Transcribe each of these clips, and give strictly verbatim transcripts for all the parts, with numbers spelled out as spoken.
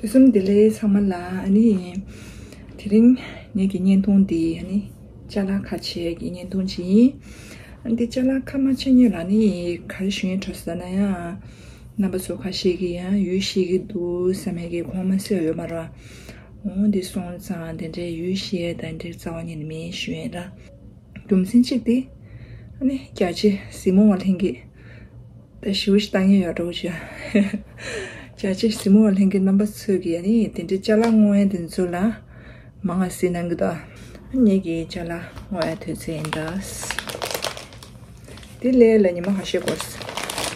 དུས་གསུམ་བདེ་ལེགས་ཚང་མ་ལ། ཨ་ནི་དེ་རིང་ངེད་ཀྱི་བརྙན་ཐུང་འདི་ཨ་ནི་ཅ་ལག་ཁ་ཕྱེ་གི་བརྙན་ཐུང་ཅིག་ཡིན། ཨ་ནི་འདི་ཅ་ལག་ཁ་མ་ཕྱེ་སྔོན་ལ་ནི་ག་རེ་ཞུ་ཡིན་འགྲོ་ཟེར་ན་ཡང་། རྣམ་པ་ཚོ་ཁ་ཤས་ཀྱིས་ཡང་ཡུལ་ཤེས་ཀྱི་འདུག་བསམ་ཡས་ཀྱི་གོང་མ་སེ་ཡོད་མ་རེད། འོ་འདི་སོང་ཙང་དེ་འདྲའི་ཡུལ་ཤེས་ཡས་དང་འདྲའི་རྩ་བ་ཉིད་ནས་མེད་ཞུ་ཡས་ར། རྒྱུ་མཚན་གཅིག་དེ། ཨ་ནི་རྒྱ་ཆེ་གཟིགས་མོ་བ་ལྷན་རྒྱས། ད་ཞེ་པོ་ཞིག་བཏང་ཡས་ཡོད་འགྲོ་ཞུ། རྒྱ་ཆེ་གཟིགས་མོ་བ་ལྷན་རྒྱས་རྣམ་པ་ཚོས་ཀྱིས་ཨ་ནི་དེ་འདྲའི་ཅ་ལག་བསྔོ་ཡས་དེ་ཚོ་ལ་མང་ང་གཟིགས་གནང་གི་འདུག་ངེད་ཀྱི་ཅ་ལག་བསྔོ་ཡས་དུས་ཚོད་ཡིན་ད། དེ་ལས་ལ་ཉི་མ་ཁ་ཤས་འགོར་སོང་།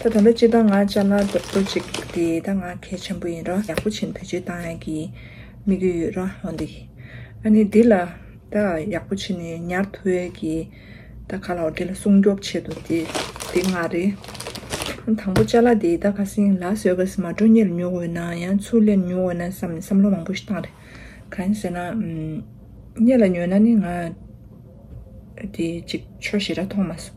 ད་ད་ལྟ་སྤྱིར་བཏང་ང་ཅ་ལག་རྡོག་རྡོག་ཅིག་དེ་ད་ང་གལ་ཆེན་པོ་ཡིན་ར། ཡག་པོ་བྱས་ནས་བེད་སྤྱོད་བཏང་ཡས་ཀྱི་དམིགས་ཡུལ་ཡོད་ར། འོ་འདི་གི་ཨ་ནི་འདི་ལ། ད་ཡག་པོ་བྱས་ནས་ཉར་ཐུབ་ཡས་ཀྱི་ད་ག་ལ་འོ་དེ་ལ་སྲུང་སྐྱོབ་ཆེད་དུ་དེ་དེ་ལྔ་རེད། དང་པོ་ཅ་ལག་དེ་ད་ཁ་སང་ལ་སོས་ག་སི་མ་འགྲོ་གཉེར་ཉོ་དགོས་ན་ཡང་ཚུར་ལེན་ཉོ་དགོས་ན་བསམ་བསམ་བློ་མང་པོ་ཞིག་བཏང་རེད། གང་ཡིན་ཟེར་ན་ཨམ། གཉེར་ལ་ཉོས་ན་ནི་ང་དེ་ཅིག་ཆོ་ཞེ་དྲག་མཐོང་མ་སོང་།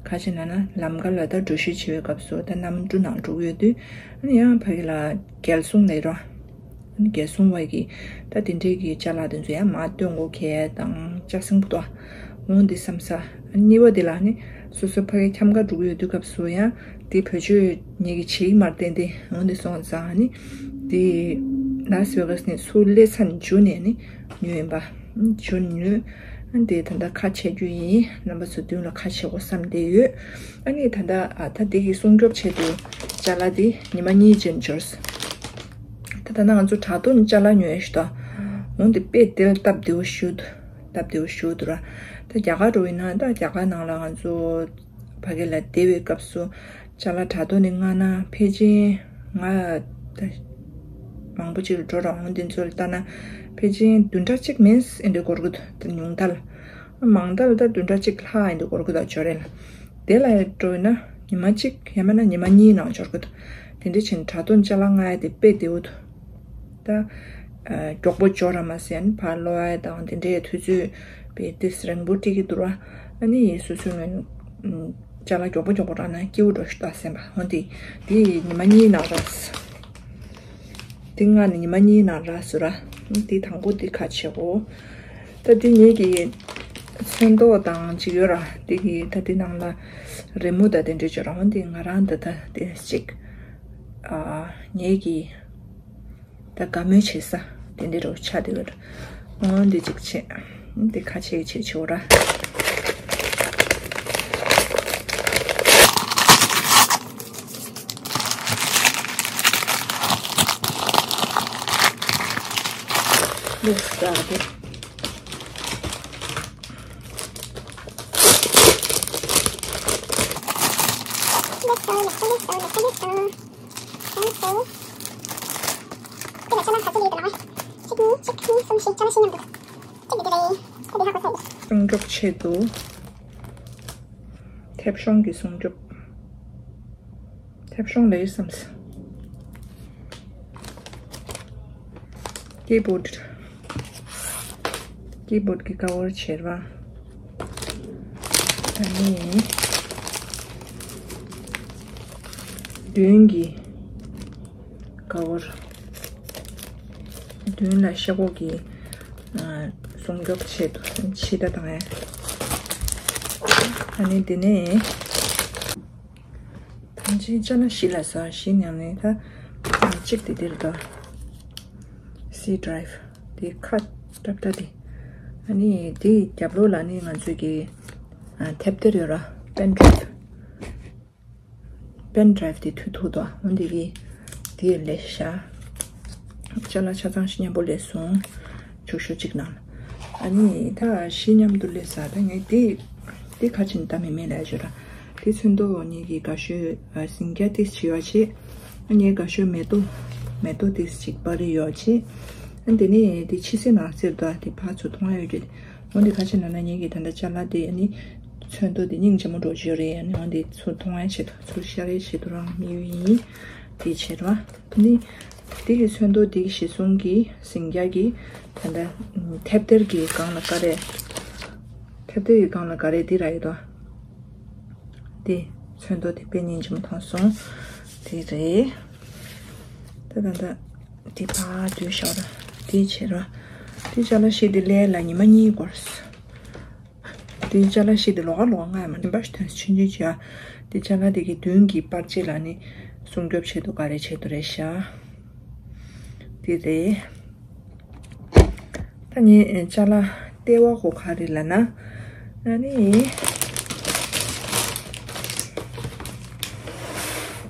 ག་ཅི་ན་ན་ལམ་ཁ་ལ་ད་འགྲུལ་བཞུད་བྱེད་པའི་སྐབས་སུ་ད་གནམ་གྲུ་ནང་འགྲོ་གི་ཡོད་དུས་ཨ་ནི་ཡང་ཕ་གི་ལ་རྒྱལ་སྲུང་ལས་རོགས། རྒྱལ་སྲུང་བ་གིས་ད་དེ་འདྲའི་གི་ཅ་ལག་དེ་ཚོ་ཡང་མར་སྟོན་དགོས་གལ་དང་ཅ་སེང་པོ་དོ། འོང་འདི་བསམ་ས། གཉིས་པ་དེ་ལ་ནི་སོ་སོ་ཕ་གི་འཁྱམ་ག་འགྲོ་གི་ཡོད་དུས་སྐབས་སུ་ཡང་དེ་བེད་སྤྱོད་ངེད་ཀྱི་བྱེད་ཀྱི་མར་བརྟེན་ཏེ་འོང་འདི་སོང་ཙང་ནི་དེ་ལ་སི་ཝེ་ག་སི་ནས་ཚུར་སླེབས་ཚར་ནས་འཇུ་ནས་ནི་ཉོས་ཡིན་པ། འཇུ་ནས་ཉོས། ཨ་ནི་དེ་ད་ལྟ་ཁ་ཕྱེ་རྒྱུ་ཡིན། རྣམ་པ་ཚོ་མདུན་ལ་ཁ་ཕྱེ་དགོས་བསམ་བསྡད་ཡོད། ཨ་ནི་ད་ལྟ་ཨ་ད་དེ་གི་སྲུང་སྐྱོབ་ཆེད་དུ་ཅ་ལག་དེ་ཉི་མ་གཉིས་རྗེས་འབྱོར། ད་ད་ནང་ང་ཚོ་དྲ་ཐོག་ནས་ཅ་ལག་ཉོ་ཡ་ཞིག་ད། འོང་དེ་དཔེ་དེ་ལ་སྟབས་བདེ་བོ་ཞུ་འདུག་སྟབས་བདེ་བོ་ཞུ་འདུག་ར། ད་རྒྱ་གར་འགྲོ་ཡིན་ན་ད་རྒྱ་གར་ནང་ལ་ང་ཚོ་ཕ་གི་ལ་བསྡད་པའི་སྐབས་སུ་ཅ་ལག་དྲ་ཐོག་ནས་མངགས་ན་ཕལ་ཆེར་ང་ད་མང་པོ་ཅིག་ལ་འགྲོ་ར། འོང་དེ་ཚོ་ལ་ལྟ་ན་ཕལ་ཆེར་བདུན་ཕྲག་གཅིག་མིན་ཨེ་འདྲ་འགོར་གི་འདུག་ད་ཉུང་མཐའ་ལ། མང་མཐའ་ལ་ད་བདུན་ཕྲག་གཅིག་ལྷག་ཨེ་འདྲ་འགོར་གི་འདུག་འབྱོར་རེད་ལ། དེ་ལ་འགྲོ་ཡིན་ན་ཉི་མ་གཅིག་ཡང་མིན་ན་ཉི་མ་གཉིས་ནང་འབྱོར་གི་འདུག་དེ་འདྲ་བྱས་ནས་དྲ་ཐོག་ཅ་ལག་མངགས་ཡ་དེ་དཔེ་བདེ་བོ་འདུག་ད་ཨ་མགྱོགས་པོ་འབྱོར་ར་མ་ཟད་ཨ་ནི་ཕར་སློག་ཡ་དང་དེ་འདྲའི་དུས་ཚོད་དཔེ་ཏོག་ཙམ་རིང་པོ་སྤྲད་ཀྱི་འདུག་ར། ཨ་ནི་སོ་སོའི་ངོས་ནས་ཅ་ལག་མགྱོགས་པོ་མགྱོགས་པོ་རག་ན་སྐྱིད་པོ་འགྲོ་ཞིག་ད་བསམ་པ། འོ་དེ་དེ་ཉི་མ་གཉིས་ནང་རག་དེ་མངགས་ནས་ཉི་མ་གཉིས་ནང་རག་སོང་ར། དེ་དང་པོ་དེ་ཁ་ཕྱེ་གོ། ད་དེ་ངེད་ཀྱི་ཚོན་མདོག་དང་ཅིག་ཡོད་ར། དེ་གི་ད་དེ་ནང་ལ་རི་མོ་དང་དེ་འདྲ་བྱོས་ར། འོ་དེ་ང་རང་ད་ད་དེ་ཅིག་ཨ་ངེད་ཀྱི་ད་དགའ་མོས་བྱེད་ས་དེ་འདྲ་རུ་ཆགས་བསྡད་ཡོད་ར། འོ་དེ་ཅིག་བྱེད། དེ་ཁ་ཕྱེ་བྱེད་བྱེད་ར། Let's start it. Let's go, let's go, let's go, let's go, let's go. དེ་ལ་ཅ་ལག་ག་ཚོད་ཡོད་དེ་ལ། གཅིག་གཉིས་གཅིག་གཉིས་གསུམ་བཞི། ཅ་ལག་བཞི་མཉམ་འདུག་གཅིག་འདི་འདྲ་རེད། ད་འདི་ཧ་གོ་ཚར་ཡིན། སྲུང་སྐྱོབ་ཆེད་དུ། མཐེབ་གཞོང་གི་སྲུང་སྐྱོབ། མཐེབ་གཞོང་ལས་བསམ་སོང་། ཀི་བོཌ། ཀི་བོཌ་གི་ཀ་བར་བྱེད་པ། ཨ་ནི། མདུན་གྱི་ཀ་བར། མདུན་ལ་ཤ་ཁོག་གི་ཨ་སྲུང་སྐྱོབ་ཆེད་དུ་ཕྱི་ད་བཏང་ཡ། ཨ་ནི་དེ་ནས་ད་ཅི་ཅ་ལག་བཞི་ལ་ཟ། བཞི་ནང་ནས་ད་གཅིག་དེ་འདིར་ད་སི་ཌི་རའིབ་དེ་ཁ་ཏབ་ཏ་དེ། ཨ་ནི་དེ་རྒྱབ་ལོགས་ལ་ནི་ང་ཚོས་ཀྱི་ཨ་དེབ་ཐེར་ཡོད་ར། པེན་ཌ་རའིབ། པེན་ཌ་རའིབ་དེ་མཐུད་ཐུབ་དོ། འོན་ཏེ་གི་དེ་ལས་ཤ་ཅ་ལག་ཆ་ཚང་ཞིག་མཉམ་པོ་ལས་སོང་། ཆུག་ཤོ་གཅིག་ནང་། ཨ་ནི་ད་བཞི་མཉམ་དུ་ལས་ས། ད་ངས་དེ་དེ་ཁ་ཆེན་ད་མི་མེད་ལ་ཞོ་ར། དེ་ཚོན་མདོག་ངེད་ཀྱི་དགའ་ཤོས་ཨ་སིང་རྒྱ་ཏིས་བྱི་བ་བྱེད། ཨ་ངའི་དགའ་ཤོས་མེ་ཏོག་མེ་ཏོག་ཏིས་ཅིག་པར་རི་ཡོ་བྱེད། ཨ་དེ་ནས་དེ་ཕྱི་སེ་ནང་སེར་ད་དེ་ཕར་ཚུར་མཐོང་ཡ་ཡོད་རེད། འོན་ཏེ་ཁ་ཆེ་ན་ན་ངེད་ཀྱི་ད་ལྟ་ཅ་ལག་དེ་ཨ་ནི་ཚོན་མདོག་དེ་སྙིང་རྗེ་མོ་འགྲོ་བཞིན་རེད། ཨ་ནི་འོན་ཏེ་ཚུར་མཐོང་ཡ་ཆེད་དུ་ཚུར་ཤར་ཡ་ཆེད་དུ་རང་མི་ཡུལ་ཡིན། དེ་བྱེད་ར། ཨ་ནི་དེ་གི་ཚོན་མདོག་དེ་གི་གཞི་བཟུང་གི་སིང་རྒྱ་གི་ད་ལྟ་ཐེབས་གཏེར་གི་སྒང་ལ་ཀ་རེ། ཐེབས་གཏེར་གི་སྒང་ལ་ཀ་རེ་དེ་ར་ཡོད་དོ། དེ་ཚོན་མདོག་དེ་དཔེ་སྙིང་རྗེ་མོ་མཐོང་སོང་། དེ་རེད། ད་ད་ད། དེ་ཕར་སྡོད་ཤག་ར། དེ་བྱེད་ར། དེ་ཅ་ལག་བཞི་དེ་ལས་ལ་ཉི་མ་གཉིས་འགོར། དེ་ཅ་ལག་བཞི་དེ་ལོགས་ཀ་ལོགས་ཀ་ང་ཡ་མ་ནིམ་པ་ཞིག་ཐོན་ཆུང་ཆུང་བྱས། དེ་ཅ་ལག་དེ་གི་མདུན་གྱི་པར་ཆས་ལ་ནི་སྲུང་སྐྱོབ་བྱེད་དུ་ག་རེ་བྱེད་དུ་རེད་ཤག་དེ་རེད། ད་ངས་ཅ་ལག་ལྟེ་བ་གོ་ག་རེ་ལབ་ན། ཨ་ནི།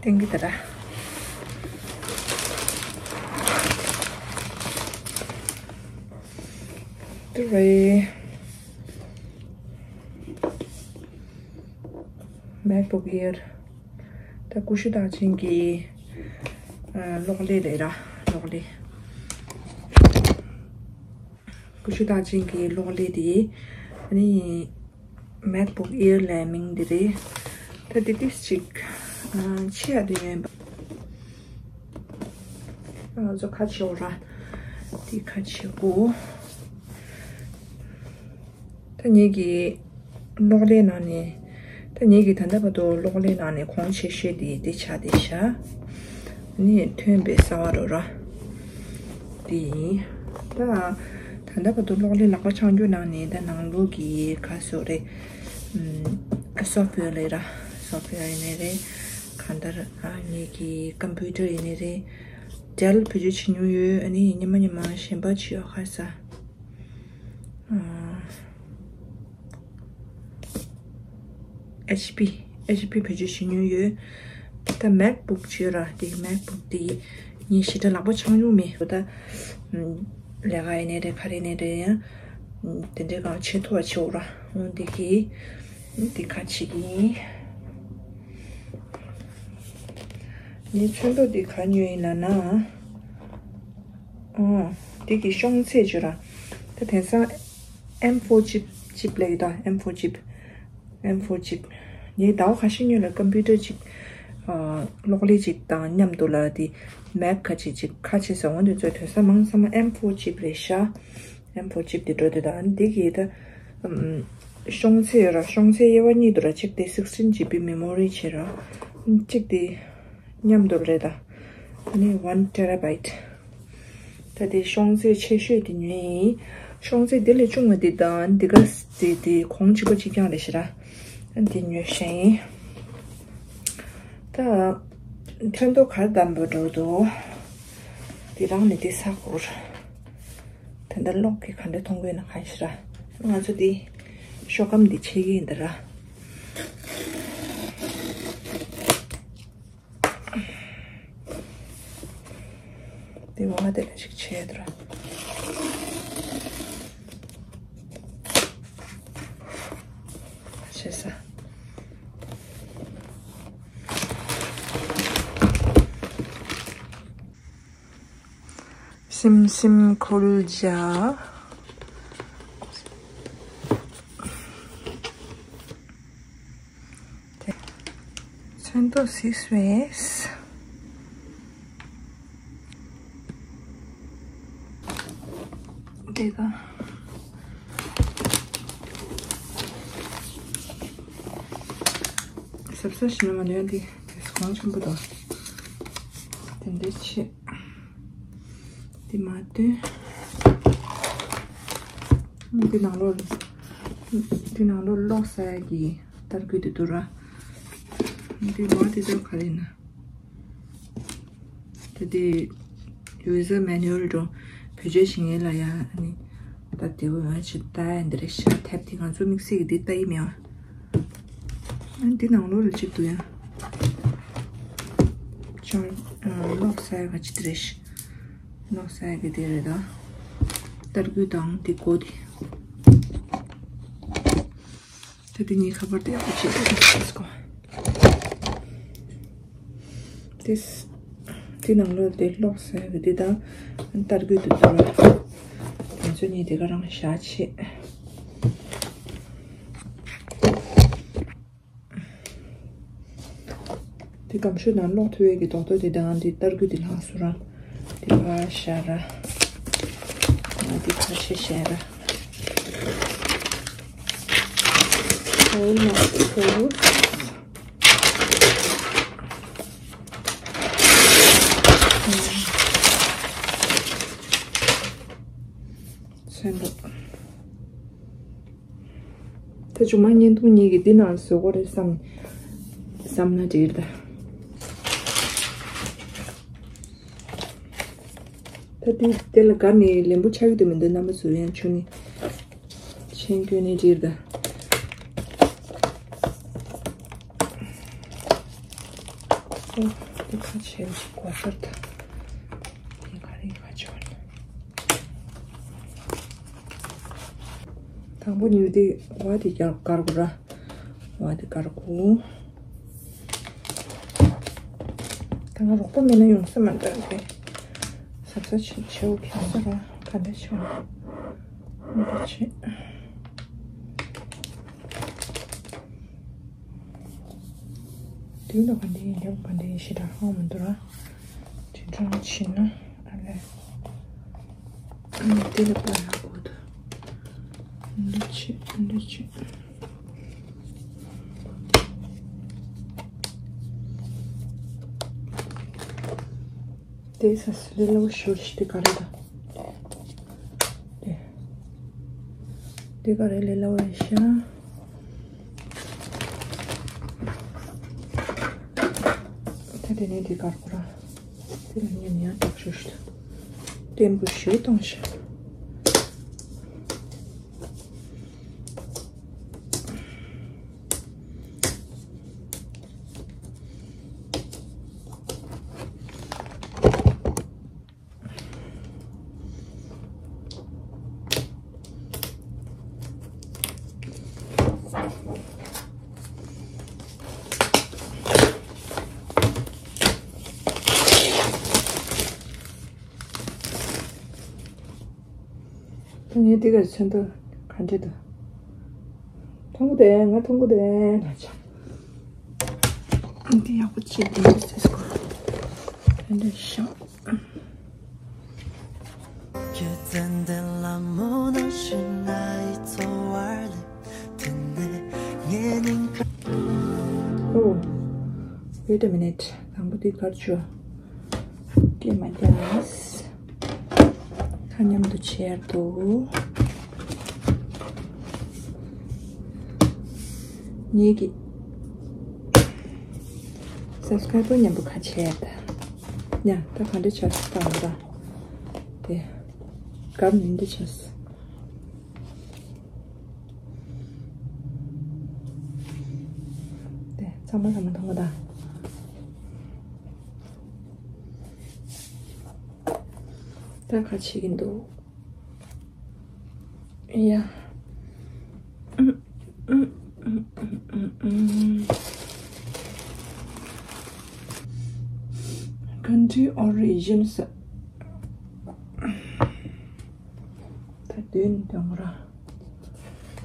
ཏིང་གི་ད་ར། དེ་རེད། MacBook Air། ད་ཀུ་ཤུ་རྟགས་ཅན་གྱི་ཨ་གློག་ཀླད་རེད་ར། གློག་ཀླད། ཀུ་ཤུ་རྟགས་ཅན་གྱི་གློག་ཀླད་དེ། ཨ་ནི་MacBook Air ལབ་མིང་དེ་རེད། ད་དེ་ཏིས་ཅིག་ཨ་ཆེ་ཡ་དེ་ཡོད་པ། ང་ཚོ་ཁ་ཕྱེ་འོ་ར། དེ་ཁ་ཕྱེ་གོ། ད་ངེད་ཀྱི་གློག་ཀླད་ནང་ནས། ད་ངེད་ཀྱི་ད་ལྟ་བར་དུ་གློག་ཀླད་ནང་ནས་གོང་ཆེ་ཤོས་དེ་དེ་ཆགས་བསྡད་ཤག་ནི་ཐོན་པའི་གསར་བ་རོ་ར། དེ་ཡིན། ད་ད་ལྟ་བར་དུ་གློག་ཀླད་ལག་པ་འཆང་རྒྱུ་ནང་ནས་ད་ནང་ལོགས་ཀྱི་ག་སོ་རེད། ཨམ། software ལས་ར། software ཡིན་ནའི་རེད། གང་ལྟར་ཨ་ངེད་ཀྱི་computer ཡིན་ནའི་རེད། Dell བེད་སྤྱོད་བྱེད་མྱོང་ཡོད། ཨ་ནི་ཉི་མ་ཉི་མ་གཞན་པ་བྱེད་ཡོད་ཁ་ས། ཨ། HP HP བེད་སྤྱོད་བྱེད་མྱོང་ཡོད། ད་MacBook བྱོས་ར། དེ་MacBook དེ་ངས་ཞེ་དྲག་ལག་པ་འཆང་མྱོང་མེད། ད་ལས་ཀ་ཡིན་ནའི་རེད། ག་རེ་ཡིན་ནའི་རེད། ཡང་དེ་འདྲའི་གང་བྱེད་ཐུབ་པ་བྱེད་འོ་ར། འོ་འདི་གི་འདི་ག་བྱེད་ཀྱི་ཡིན། ངས་ཚོན་མདོག་འདི་ག་ཉོས་ཡིན་ལབ་ན། ཨོ། འདི་གི་ཤོང་ཚད་བརྗོད་ར། ད་དེང་སང་M four chip chip ལབ་ཀྱི་ད། M four chip M four chip ངས་ཟླ་བ་ཁ་ཤས་སྔོན་ལ་computer chip ཨ་གློག་ཀླད་ཅིག་དང་མཉམ་དུ་ལ་དེ་Mac ཁ་ཅིག་ཅིག་ཁ་ཕྱེ་ཟེར་འོ་འདི་ཚོའི་དོན་ས་མང་ཚང་མ་M four chip རེད་ཤག M four chip དེ་འགྲོ་དེ་དང་འདི་གི་ད་ཨམ་ཤོང་ཚད་ཡོད་ར། ཤོང་ཚད་དབྱེ་བ་གཉིས་འདུག་ར། གཅིག་དེ་sixteen GB memory བྱེད་ར། གཅིག་དེ་མཉམ་དུ་རེད་ད། ཨ་ནི་one terabyte། ད་དེ་ཤོང་ཚད་ཆེ་ཤོས་དེ་ཉོས་ཡིན། ཤོང་ཚད་དེ་ལས་ཆུང་བ་དེ་དང་འདི་ག་དེ་དེ་གོང་གཅིག་པ་གཅིག་རྐྱང་རེད་ཤག་ར། ཨ་འདི་ཉོས་ཤག་ཡིན། ད་ཚོན་མདོག་ག་རེ་བདམས་པ་འགྲོ་འདུག་དེ་རང་ནས་དེ་ས་གོ་ར། ད་ལྟ་གློག་གིས་ག་འདྲ་མཐོང་གི་ཡོད་ན་གང་ཤེས་ར། ང་ཚོ་འདི་ཤོག་སྒམ་འདི་ཕྱེ་གི་ཡིན་ད་ར། འདི་འོ་མ་དེ་ལ་ཞིག་ཕྱེ་ད་ར། ཕྱེ་ས། སིམ་སིམ་ཁོལ་ཇ། ཚོན་མདོག་སིས་བེས། དེ་ག་ཟབ་ཟབ་ཞིག་ན་མ་ནུས་དེ་དེ་གང་ཆེན་པོ་དང་། དེ་འདྲའི་ཆེ། དེ་མ་བཏོན། འདི་ནང་ལོགས། འདི་ནང་ལོགས་ལོག་ས་ཡ་གི་ཏར་སྐུད་དེ་འདུག་ར། འདི་མ་དེ་ཚོ་ག་རེ་ན། ད་དེ་user manual འགྲོ་བེད་སྤྱོད་བྱེད་མཁན་ལ་ཡ་ཨ་ནི་ད་དེ་འོ་ཡ་ཆེ་ད་ཡ་འདི་རེད་ཤག་ཐེབས་དེ་ང་ཚོ་དམིགས་བསལ་གྱི་འདི་ལྟ་ཡི་མེད་ཨ། འདི་ནང་ལོགས་ལ་གཅིག་འདུག་ཡ། ཅོར་ལོག་ས་ཡ་ག་ཅི་འདི་རེད་ཤག་ལོག་ས་ཡ་གི་འདི་རེད་ད། ཏར་སྐུད་དང་འདི་སྒོ་འདི། ད་འདི་གཉིས་ཁ་པར་དེ་ཡག་པོ་བྱེད་དགོས་ཀྱི་འདུག་གོ། དེ་དེ་ནང་ལོགས་དེ་ལོག་ས་ཡ་གི་འདི་དང་ཏར་སྐུད་དེ་འདུག་ལ། ང་ཚོ་གཉིས་དེ་ག་རང་བཞག་བྱེད། དེ་སྒམ་ཤོད་ནང་སློག་ཐུབ་ཡས་ཀྱི་རྡོག་རྡོག་དེ་དང་དེ་ཏར་སྐུད་དེ་ལྷག་སོང་ར། དེ་ཕར་བཞག་ར། ང་དེ་ཕར་ཕྱེ་བཞག་ར། ཨོ་མའི་གོཌ། ད་མཇུག་མ་བརྙན་ཐུང་གཉིས་ཀྱི་འདི་ནང་བཟོ་དགོས་རེད་བསམ། བསམ་ན་འགྲིག་རེད་ད། ད་འདི་དེ་ལ་དགའ་ནི་ལེན་པོ་ཆགས་ཀྱི་འདུག་མི་འདུག་རྣམ་པ་ཚོ་ཡང་ཆུ་ནི་ཆེན་སྐྱོན་ནི་འགྲིག་རེད་ད། འདི་ཁ་ཕྱེ་གོ་སར་ད། འདི་ག་རེ་ཁ་ཕྱེ་བ་ན། དང་པོ་ཉུལ་ཏེ་འོ་དེ་རྒྱག་དཀར་པོ་ར། འོ་དེ་དཀར་པོ། ད་ང་རོགས་པ་མེད་ན་ཡོང་ས་མ་འདྲ་དེ། ཟབ་ཟབ་བྱེད་བྱེའུ་ཁྱེར་ས་ར་ག་འདྲ་བྱེའུ། འདི་བྱེད། དུས་ལ་ག་འདི་ཡིན་ལེའུ་ག་འདི་ཡིན་ཞེ་དྲག་ཧ་མི་འདུག་ར། དེ་འདྲ་བྱེད་ན་ཨ་ལས། ཨ་ནི་དེ་ལ་པར་ཡག་པོ་འདུག་འདི་བྱེད་འདི་བྱེད། དེ་ས་སི་ལེ་ལོ་ཤོར་ཤི་དེ་ག་རེ་ད། དེ་དེ་ག་རེ་ལེ་ལོ་ཡིན་ཤ། ད་དེ་ནས་དེ་གར་གོ་ར། དེ་ལ་ཉན་ཡང་དྲག་ཤོར་ཤི་ད། བརྟན་པོ་ཞུ་གཏོང་ཤ། ད་ངས་འདི་གར་ཚོན་མདོག་ག་འདྲ་འདུག་མཐོང་གི་འདུག་ང་མཐོང་གི་འདུག་ལ་ཆ། འདི་ཡག་པོ་བྱེད་དེ་འདི་ཟེར་གོ་ད་འདྲ་ཤོག Oh, wait a minute. དང་པོ་འདི་གར་བཅུག་སྐྱེས་མ་རྒྱག་ཁ་མཉམ་དུ་ཆེར་དུ། ངེད་ཀྱི་སབ་སི་ཀ་རའི་བར་མཉམ་པོ་ཁ་ཆེར་ད། ཡ་ད་ག་འདྲ་ཆགས་སོང་ད་ང་རང་དེ་དགའ་མི་འདྲ་ཆགས་སོང་། དེ་ཚང་མ་ཚང་མ་མཐོང་གི་ད། ད་ག་བྱེད་ཀྱི་འདུག་ཡ། Country or regions. ད་དུས་ནི་དོན་ར།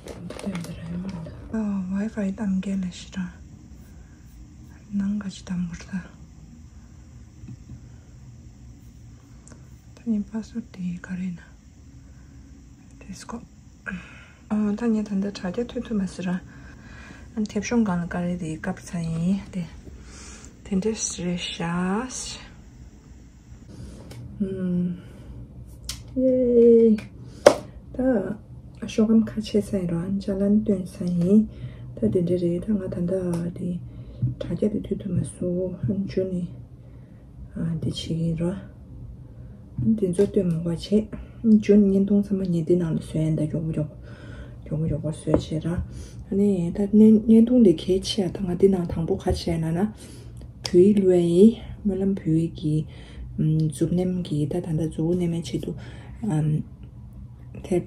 དོན་དུ་དོན་དུ་ར་ཡོང་ར། ཨ། ཝའི་ཕའི་གཏམ་རྒྱལ་ལ་ཞི་ར། ནང་ག་ཅི་གཏམ་གུར་ད། ད་ནི་པ་སོར་དེ་ག་རེ་ན། དེ་སྐོ། ཨ། ད་ངས་ད་ལྟ་དྲ་རྒྱ་ཐོན་ཐུབ་མ་སི་ར། ཨ། མཐེབ་གཞོང་སྒང་ལ་ག་རེ་དེ་བཀབ་ཚར་ཡིན་དེ། དེ་འདྲས་རེད་ཤག་ཨུམ། ཡེ། ད་ཤོག་སྒམ་ཁ་ཕྱེ་ས་ཡིན་ར། ཅ་ལན་སྟོན་ས་ཡིན། ད་དེ་འདྲ་རེད། ད་ང་ད་ལྟ་དེ་དྲ་རྒྱ་དེ་མཐུད་ཐུབ་མ་སོང་། ཨ་ནི་འཇུ་ནི། ཨ། དེ་བྱེད་ཀྱི་ཡིན་ར། ཨ་ནི་དེ་ཚོ་སྟོན་མ་དགོས་བྱས། འཇུ་ནི་བརྙན་ཐུང་ཚང་མ་ངས་འདི་ནང་ལ་བཟོས་ཡིན། ད་མགྱོགས་པོ་མགྱོགས་པོ་མགྱོགས་པོ་མགྱོགས་པོ་བཟོས་བྱས་ར། ཨ་ནི་ད་བརྙན་བརྙན་ཐུང་ལས་གལ་ཆེ་ཡ་ད་ང་འདི་ནང་དང་པོ་ག་བྱས་ན་ན། བོད་ཡིག་བླུགས་ཡ་ཡིན། སྨོན་ལམ་བོད་ཡིག་གི། ཨམ། མཛུབ་གནོན་གྱི་ད་ད་ལྟ་མཛུབ་གུ་གནོན་པའི་ཆེད་དུ། ཨམ། མཐེབ།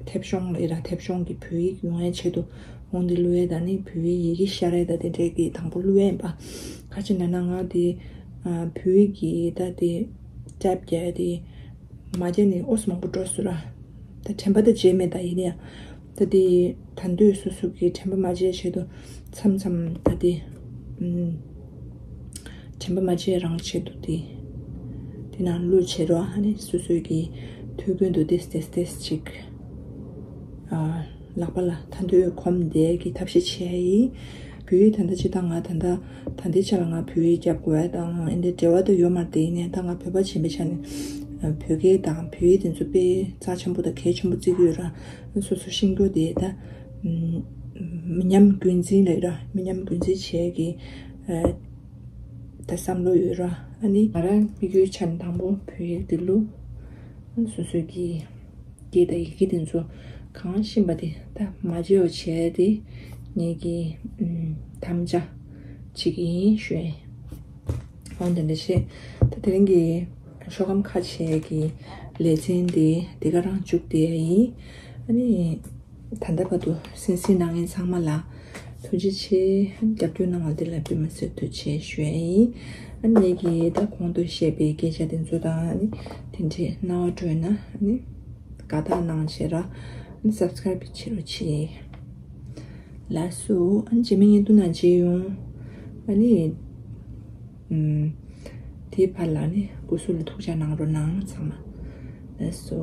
མཐེབ་གཞོང་ལ་ཡ་ར། མཐེབ་གཞོང་གི་བོད་ཡིག་ཡོང་ཡའི་ཆེད་དུ་འོང་འདི་བླུགས་ཡ། ད་ནི་བོད་ཡིག་ཡི་གེ་ཤར་ཡ་ད་དེ་འདྲའི་གི་དང་པོ་བླུགས་ཡ་ཡིན་པ། ག་ཅི་ན་ན་ང་དེ། ཨ། བོད་ཡིག་གི་ད་དེ་ཊའིབ་རྒྱག་ཡ་དེ་མ་རྒྱག་ནས་ཨོ་ཙམ་མང་པོ་འགྲོ་སོང་ར། ད་དྲན་པ་ད་བརྗེད་མེད། ད་ཡིན་ཡང་ད་དེ་ད་འདོད་སོ་སོ་གི་དྲན་པ་མ་བརྗེད་ཆེད་དུ་མཚམས་མཚམས་ད་དེ། ཨུམ། དྲན་པ་མ་བརྗེད་རང་ཆེད་དུ་དེ། དེ་ནང་བླུགས་བྱེད་རོགས། ཨ་ནི་སོ་སོའི་གི་ཐུགས་ཀུན་ཏུ་ཏེས་ཏེས་ཏེས་ཅིག་ཨ། ལག་པ་ལ་ཐ་འདོད་གོམས་བསྡད་ཀྱི་ཐབས་ཤེས་བྱས་ཡིན། བོད་ཡིག་ད་ལྟ་ཅི་ད་ང་ད་ལྟ་ད་ལྟའི་ཆ་ལ་ང་བོད་ཡིག་རྒྱབ་དགོས་ཡ་དང་ཨེ་འདྲའི་འབྲེལ་བ་ད་ཡོད་མ་རེད། དེ་ཡིན་ནའི་ད་ང་བོད་པ་ཆེན་པོའི་ཆ་ནས་ བོད་སྐད་དང་བོད་ཡིག་དེ་ཚོ་དཔེ་རྩ་ཆེན་པོ་དང་གལ་ཆེན་པོ་བརྩི་གི་ཡོད་ར། སོ་སོ་ཤེས་རྒྱུ་དེ་ད་མི་ཉམས་རྒྱུན་འཛིན་ལབ་ར། མི་ཉམས་རྒྱུན་འཛིན་བྱེད་ཀྱི་ད་བསམ་བློ་ཡོད་ར། ཨ་ནི་ང་རང་དམིགས་ཡུལ་ཆ་ནས་དང་པོ་བོད་ཡིག་དེ་བླུགས། སོ་སོ་གི་སྐད་དང་ཡི་གེ་དེ་ཚོ་གང་ཤེས་པ་དེ་ད་མ་བརྗེད་པ་བྱས་ཏེ་ངེད་ཀྱི་དམ་བཅའ་བྱེད་ཀྱི་ཡིན་ཞུ་ཡ་ཡིན། འོན་ཏེ་འདི་བྱས་ད་དེ་རིང་གི་ཤོག་སྒམ་ཁ་ཕྱེ་གི་ལེ་ཚན་དེ་འདི་ག་རང་མཇུག་བསྡད་ཡ་ཡིན། ཨ་ནི་ད་ལྟ་བར་དུ་གསན་གཟིགས་གནང་མཁན་ཚང་མ་ལ་ཐུགས་རྗེ་ཆེ། རྒྱབ་སྐྱོར་གནང་བ་འདི་ལ་དཔེ་མ་སྲིད་ཐུགས་རྗེ་ཆེ་ཞུ་ཡ་ཡིན། ཨ་ནི་ངེད་ཀྱི་ད་གོང་དུ་བཤད་པའི་སྐད་ཆ་དེ་ཚོ་དང་ཨ་ནི་དེ་འདྲའི་སྣང་བ་འགྲོ་ན་ཨ་ནི་དགའ་རྟགས་གནང་བྱེད་ར། ཨ་ནི་སབ་སི་ཀ་རབ་བྱེད་རོགས་བྱེད། ལགས་སོ། ཨ་ནི་རྗེས་མའི་བརྙན་ཐུང་ནང་མཇལ་ཡོང་། ཨ་ནི། ཨུམ། དེའི་བར་ལ་ནི་སྐུ་གཟུགས་ལ་ཐུགས་ཅག་གནང་རོགས་གནང་ཚང་མ། ལགས་སོ།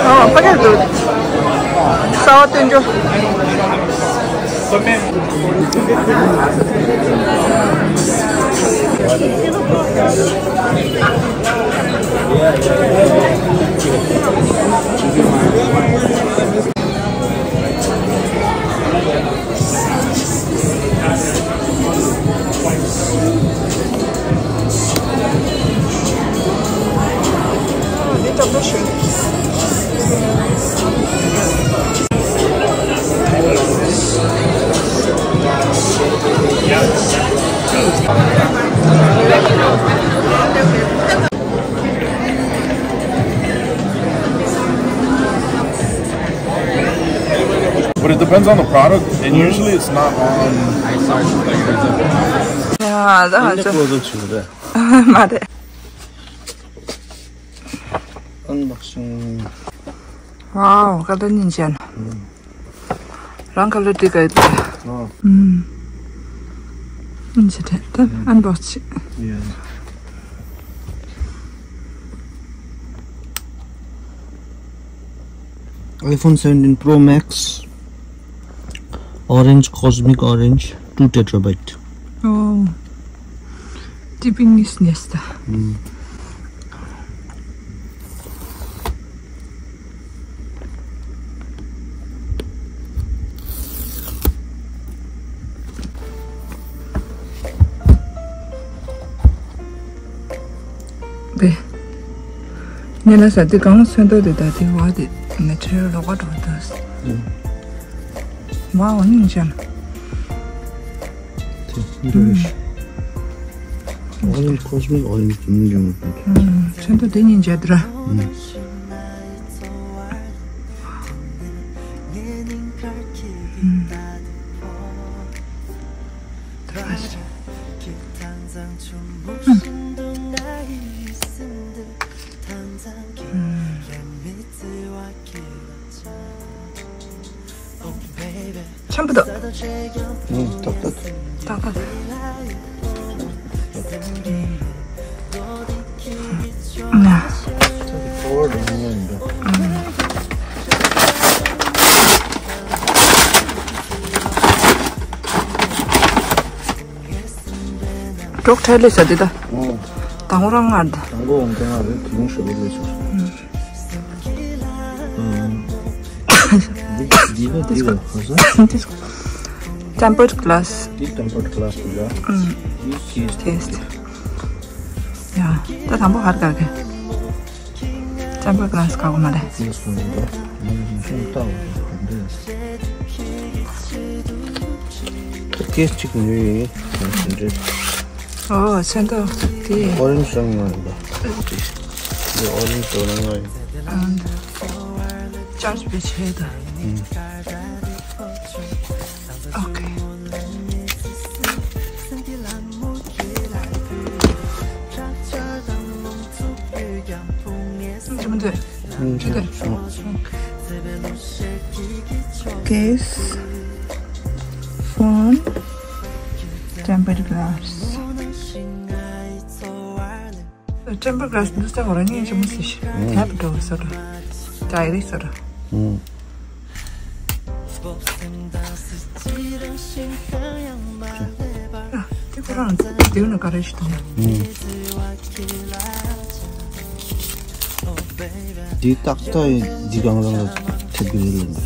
ཨོ། ཕ་གིར་འདུག་གསར་པ་སྟོན་རྒྱུ། འདི་སྐྱོ་པོ་ཞིག But it depends on the product, and usually it's not on. ཡ་ད་ཧ་ཅང་། མ་རེད། Unboxing. Wow, color ninja. རང་color དེ་ག་ཡོད། ཨོ། ཨུམ། ཨུམ། ཅི་དེ་ད་unbox བྱེད། Yeah. iPhone seventeen Pro Max, orange, cosmic orange, two terabyte. Oh. Tipping is nesta. ཨུམ། དེ། ཉེ་ལ་ས་དེ་གང་སོན་ཏོ་དེ་ད་དེ་བ་དེ་material ལོག་པ་འགྲོ་ད། ཨུམ། Wow, ninja. Orange, cosmic orange, ninja. ཨུམ། ཚོན་མདོག་དེ་ninja དེ་ར། ཨུམ། ཆམ་པོ་འདུག་ཨུམ། ཏག་ཏག་ཏག་ཏག་འབྲོག་ཁྲལ་ལས་ས་དེ་ད། ཨོ། དང་པོ་རང་ང་ད། དང་པོ་འོང་དང་ང་རེད། དེ་རིང་ཧྲོ་བོ་ལས་ས། འདི་འདི་ལ་འདི་ལ་གོ་ས། Tempered glass. འདི་tempered glass དེ་ལ། ཨུམ། འདི་case དེ། Case. ཡ། ད་དང་པོ་ཧར་ག་གི། Tempered glass ག་གོ་མ་རེད། Glass གོ་མ་རེད། ང་ཚོ་ལྟ་བ་ག་འདྲ། Case གཅིག་ཉོས་ཡིན། འདྲ། ཨོ། ཚོན་མདོག་དེ། Orange རང་ཡོད་རེད་པ། འདི་orange རང་ཡོད་རེད། ཨང་། Charge བྱས་ད། ཨུམ། Okay. Case, phone, tempered glass. Tempered glass འདི་ལྟ་བུ་རང་ཉིད་ཀྱི་མི་སྲིད་ཤི། ཐེབ་འགྲོ་བ་སོ་ར། ཌའི་རི་སོ་ར། ཨུམ། ཨ། དེ་ཁོ་རང་དེ་ནི་ག་རེ་ཞིག་དང་། ཨུམ། འདི་ཏག་ཏག་ཡིན། འདི་གང་རང་ལ་ཐེབས་ཀྱི་ཡོད་ལ།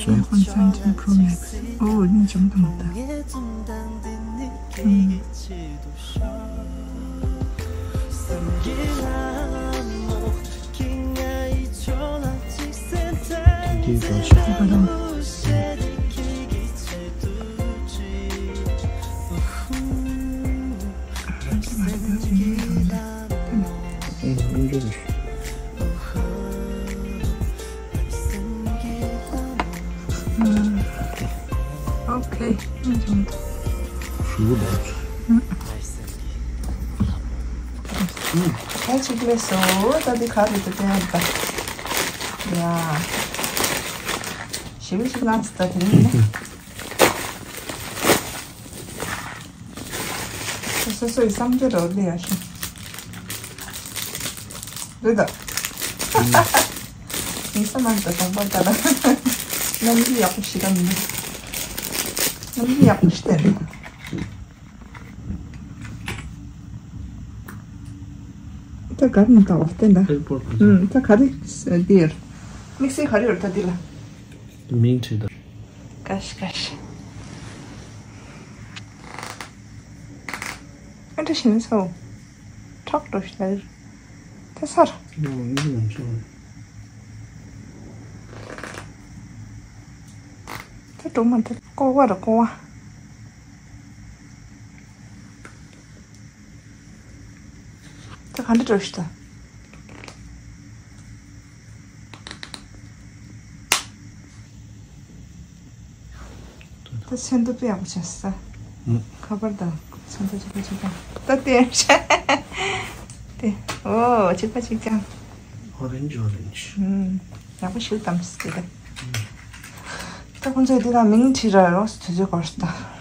iPhone seventeen Pro Max. Oh, ini jam tengah dah. Hmm. Okay. ད་ཅིག་ལས་སོ། ད་འདི་ག་རེ་འདུག་བསྟན་པ། ཡ། ཞེ་པོ་ཅིག་ལངས་སོང་ད་དེ་ནས། སོ་སོའི་བསམ་རྒྱུ་རོ་ལེ་ཡ་ཤི། རེད་ད། ངའི་བསམ་པ་ད་དང་པོ་ད་ལ། གནམ་གྱི་ཡག་པོ་ཞིག་ག་མི་འདུག་གནམ་གྱི་ཡག་པོ་ཞིག་བསྟན། ད་ག་རེ་ནས་བཏང་བ་བསྟན་ད། ཨེར་པོར་ད། ཨུམ། ད་ག་རེ་འདི་ཡོད། དམིགས་བསལ་ག་རེ་ཡོད་ད་འདི་ལ། མིང་བྲིས་ད། ཀ་ཤི་ཀ་ཤི། ཨ་འདྲ་ཞིག་ནས་སོ། ཁྲག་འགྲོ་ཤི་ད། ད་སར། ད་འགྲོ་མ་ད་ཀོ་བ་ར་ཀོ་བ། ད་ག་འདྲ་འགྲོ་ཤི་ད། ད་ཚོན་མདོག་དཔེ་ཡག་པོ་བྱས་སོང་། ཁ་པར་དང་ཚོན་མདོག་གཅིག་པ་གཅིག་རྐྱང་། ད་དེ་དེ། ཨོ། གཅིག་པ་གཅིག་རྐྱང་། Orange, orange. ཨུམ། ཡག་པོ་ཞིག་བདམས་སོང་དེ། ད་ཁོང་ཚོས་དེ་ལ་མིང་བྲིས་ར་རོགས་དུས་ཚོད་འགོར་སོང་ད།